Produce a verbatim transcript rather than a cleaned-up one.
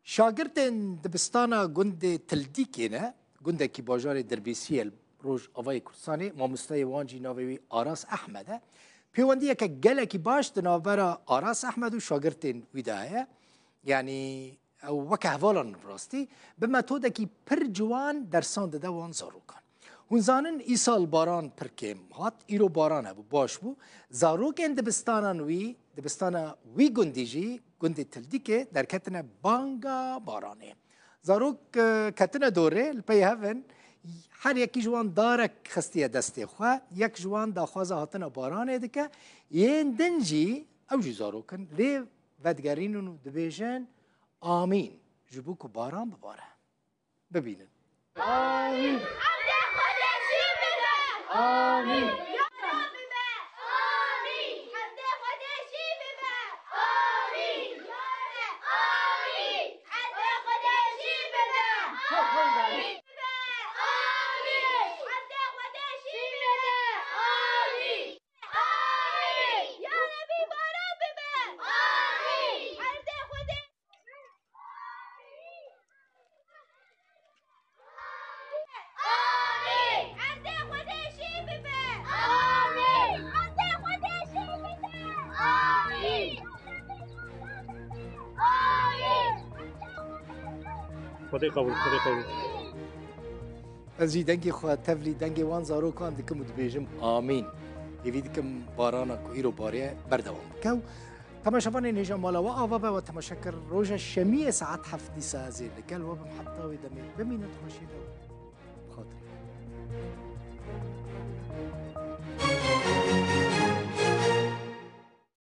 Şagirtên dibistana gundê Tildîkê ne, gundekî bajarê Dirbêsiyê li Rojavayê Kurdistanê, mamosteyê wan jî navê wî Aras Ehmed e. Pêwendiyeke gelekî baş di navbera Aras Ehmed û şagirtên wî de heye. Yanî ew weke hevalan in rastî, bi metodekî pir ciwan dersan dide wan zarokan. Hûn zanin îsal baran pir kêm hat, îro baran hebû, baş bû. Zarokên dibistanan wî, dibistana wî gundî jî, gundê Tildîkê derketine banga baranê. Zarok, e, ketine dorê, li pey hev in. Her yekî ji wan darek xistiye destê xwe. Yek ji wan daxwaza hatina baranê dike. Yên din jî, ew jî zarok in, lê vedigerînin û dibêjin, "Amîn, ji bo ku baran bibare." Bibînin. Amîn. Hevdê Xwedê jî bibe. Amîn. Ya Reb bibe. Amîn. Hevdê Xwedê jî bibe. Amîn. Ya Reb. Amîn. Hevdê Xwedê jî bibe. Amîn. Bibe. Amîn. Hevdê Xwedê jî bibe. Amîn. Amîn. Ya Rebî, baran bibe. Amîn. Hevdê Xwedê. Amîn. Hevdê Xwedê jî bibe. Amîn. Hevdê Xwedê jî bibe. Amîn. Amîn. Xwedê qebûl, Xwedê qebûl. Ez jî dengê xwe tevlî dengê wan zarokan dikim û dibêjim, "Amîn." Hêvî dikim barana ku îro bariye berdewam bike û temaşevanên hêja mala we ava be. We temaşe kir roja şemiyê saet heft dîsa ez ê li gel we bim, heta wê demê bimînin di xweşiyê de.